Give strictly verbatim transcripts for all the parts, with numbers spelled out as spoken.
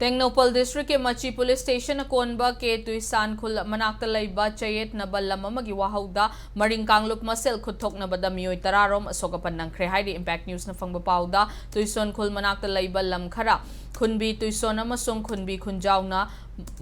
ꯇꯦꯡꯅꯧꯄꯜ ꯗꯤꯁꯇ꯭ꯔꯤꯛꯀꯤ ꯃꯆꯤ police station ꯑꯀꯣꯟꯕ ꯀꯦ ꯇꯨꯏꯁꯥꯟ ꯈꯨꯜ ꯃꯅꯥꯛꯇ ꯂꯩꯕ ꯆꯌꯦꯠꯅꯕ ꯂꯝ ꯑꯃꯒꯤ ꯋꯥꯍꯧꯗ ꯃꯔꯤꯡ ꯀꯥꯡꯂꯨꯞ ꯃꯁꯦꯜ ꯈꯨꯠꯊꯣꯛꯅꯕꯗ ꯃꯤꯑꯣꯏ ꯇꯔꯥꯔꯣꯝ ꯑꯁꯣꯛ ꯑꯄꯟ ꯅꯪꯈ꯭ꯔꯦ ꯍꯥꯏꯔꯤ꯫ ꯏꯝꯄꯦꯛ ꯅ꯭ꯌꯨꯁꯅ ꯐꯪꯕ ꯄꯥꯎꯗ ꯇꯨꯏꯁꯣꯟ ꯈꯨꯜ ꯃꯅꯥꯛꯇ ꯂꯩꯕ ꯂꯝ ꯈꯔ ꯈꯨꯟꯕꯤ ꯇꯨꯏꯁꯣꯟ ꯑꯃꯁꯨꯡ ꯈꯨꯟꯕꯤ ꯈꯨꯟꯖꯥꯎꯅ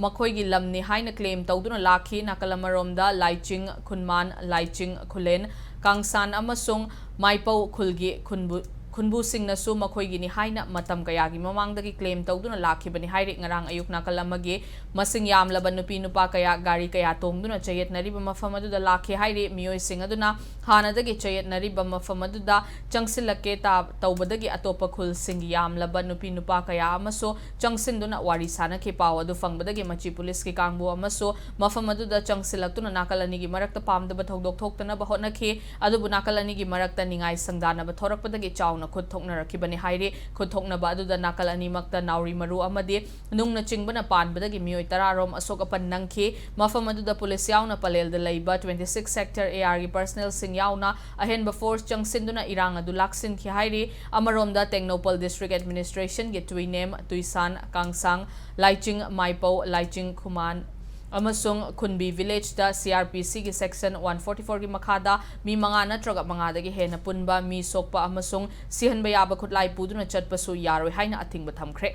ꯃꯈꯣꯏꯒꯤ ꯂꯝꯅꯤ ꯍꯥꯏꯅ ꯀ꯭ꯂꯦꯝ ꯇꯧꯗꯨꯅ ꯂꯥꯛꯈꯤ꯫ ꯅꯥꯀꯜ ꯑꯃꯔꯣꯝꯗ ꯂꯥꯏꯆꯤꯡ ꯈꯨꯟꯃꯥꯟ, ꯂꯥꯏꯆꯤꯡ ꯈꯨꯂꯦꯟ, ꯀꯥꯡꯁꯥꯟ ꯑꯃꯁꯨꯡ ꯃꯥꯏꯄꯧ ꯈꯨꯜꯒꯤ ꯈꯨꯟꯕꯨ ꯈꯨꯟꯕꯨꯁꯤꯡꯅꯁꯨ ꯃꯈꯣꯏꯒꯤꯅꯤ ꯍꯥꯏꯅ ꯃꯇꯝ ꯀꯌꯥꯒꯤ ꯃꯃꯥꯡꯗꯒꯤ ꯀ꯭ꯂꯦꯝ ꯇꯧꯗꯨꯅ ꯂꯥꯛꯈꯤꯕꯅꯤ ꯍꯥꯏꯔꯤ꯫ ꯉꯔꯥꯡ ꯑꯌꯨꯛ ꯅꯥꯀꯜ ꯑꯃꯒꯤ ꯃꯁꯤꯡ ꯌꯥꯝꯂꯕ ꯅꯨꯄꯤ ꯅꯨꯄꯥ ꯀꯌꯥ ꯒꯥꯔꯤ ꯀꯌꯥ ꯇꯣꯡꯗꯨꯅ ꯆꯌꯦꯠꯅꯔꯤꯕ ꯃꯐꯝ ꯑꯗꯨꯗ ꯂꯥꯛꯈꯤ ꯍꯥꯏꯔꯤ꯫ ꯃꯤꯑꯣꯏꯁꯤꯡ ꯑꯗꯨꯅ ꯍꯥꯟꯅꯗꯒꯤ ꯆꯌꯦꯠꯅꯔꯤꯕ ꯃꯐꯝ ꯑꯗꯨꯗ ꯆꯪꯁꯤꯜꯂꯛꯀꯦ ꯇꯧꯕꯗꯒꯤ ꯑꯇꯣꯞꯄ ꯈꯨꯜꯁꯤꯡꯒꯤ ꯌꯥꯝꯂꯕ ꯅꯨꯄꯤ ꯅꯨꯄꯥ ꯀꯌꯥ ꯑꯃꯁꯨ ꯆꯪꯁꯤꯟꯗꯨꯅ ꯋꯥꯔꯤ ꯁꯥꯅꯈꯤ꯫ ꯄꯥꯎ ꯑꯗꯨ ꯐꯪꯕꯗꯒꯤ ꯃꯆꯤ ꯄꯨꯂꯤꯁꯀꯤ ꯀꯥꯡꯕꯨ ꯑꯃꯁꯨ ꯃꯐꯝ ꯑꯗꯨꯗ ꯆꯪꯁꯤꯜꯂꯛꯇꯨꯅ ꯅꯥꯀꯜ ꯑꯅꯤꯒꯤ ꯃꯔꯛꯇ ꯄꯥꯝꯗꯕ ꯊꯧꯗꯣꯛ ꯊꯣꯛꯇꯅꯕ ꯍꯣꯠꯅꯈꯤ꯫ ꯑꯗꯨꯕꯨ ꯅꯥꯀꯜ ꯑꯅꯤꯒꯤ ꯃꯔꯛꯇ ꯅꯤꯡꯉꯥꯏ ꯁꯪꯗꯥꯅꯕ ꯊꯣꯔꯛꯄꯗꯒꯤ ꯆꯥꯎꯅ ꯈꯨꯠ ꯊꯣꯛꯅꯔꯛꯈꯤꯕꯅꯤ ꯍꯥꯏꯔꯤ꯫ ꯈꯨꯠ ꯊꯣꯛꯅꯕ ꯑꯗꯨꯗ ꯅꯥꯀꯜ ꯑꯅꯤꯃꯛꯇ ꯅꯥꯎꯔꯤ ꯃꯔꯨ ꯑꯃꯗꯤ ꯅꯨꯡꯅꯆꯤꯡꯕꯅ ꯄꯥꯟꯕꯗꯒꯤ ꯃꯤꯑꯣꯏ ꯇꯔꯥꯔꯣꯝ ꯑꯁꯣꯛ ꯑꯄꯟ ꯅꯪꯈꯤ꯫ ꯃꯐꯝ ꯑꯗꯨꯗ ꯄꯨꯂꯤꯁ ꯌꯥꯎꯅ ꯄꯂꯦꯜꯗ ꯂꯩꯕ twenty six sector AR ꯒꯤ personnel ꯁꯤꯡ ꯌꯥꯎꯅ ꯑꯍꯦꯟꯕ force ꯆꯪꯁꯤꯟꯗꯨꯅ ꯏꯔꯥꯡ ꯑꯗꯨ ꯂꯥꯛꯁꯤꯟꯈꯤ ꯍꯥꯏꯔꯤ꯫ ꯑꯃꯔꯣꯝꯗ ꯇꯦꯡꯅꯧꯄꯜ district administration ꯒꯤ ꯇꯨꯏꯅꯦꯝ, ꯇꯨꯏꯁꯥꯟ, ꯀꯥꯡꯁꯥꯡ, ꯂꯥꯏꯆꯤꯡ ꯃꯥꯏꯄꯧ, ꯂꯥꯏꯆꯤꯡ ꯈꯨꯃꯥꯟ ꯑꯃꯁꯨꯡ ꯈꯨꯟꯕꯤ village ꯇ CRPC ꯒꯤ section one forty four ꯒꯤ ꯃꯈꯥꯗ ꯃꯤ ꯃꯉꯥ ꯅꯠꯇ꯭ꯔꯒ ꯃꯉꯥꯗꯒꯤ ꯍꯦꯟꯅ ꯄꯨꯟꯕ, ꯃꯤ ꯁꯣꯛꯄ ꯑꯃꯁꯨꯡ ꯁꯤꯍꯟꯕ ꯌꯥꯕ ꯈꯨꯠꯂꯥꯏ ꯄꯨꯗꯨꯅ ꯆꯠꯄꯁꯨ ꯌꯥꯔꯣꯏ ꯍꯥꯏꯅ ꯑꯊꯤꯡꯕ ꯊꯝꯈ꯭ꯔꯦ꯫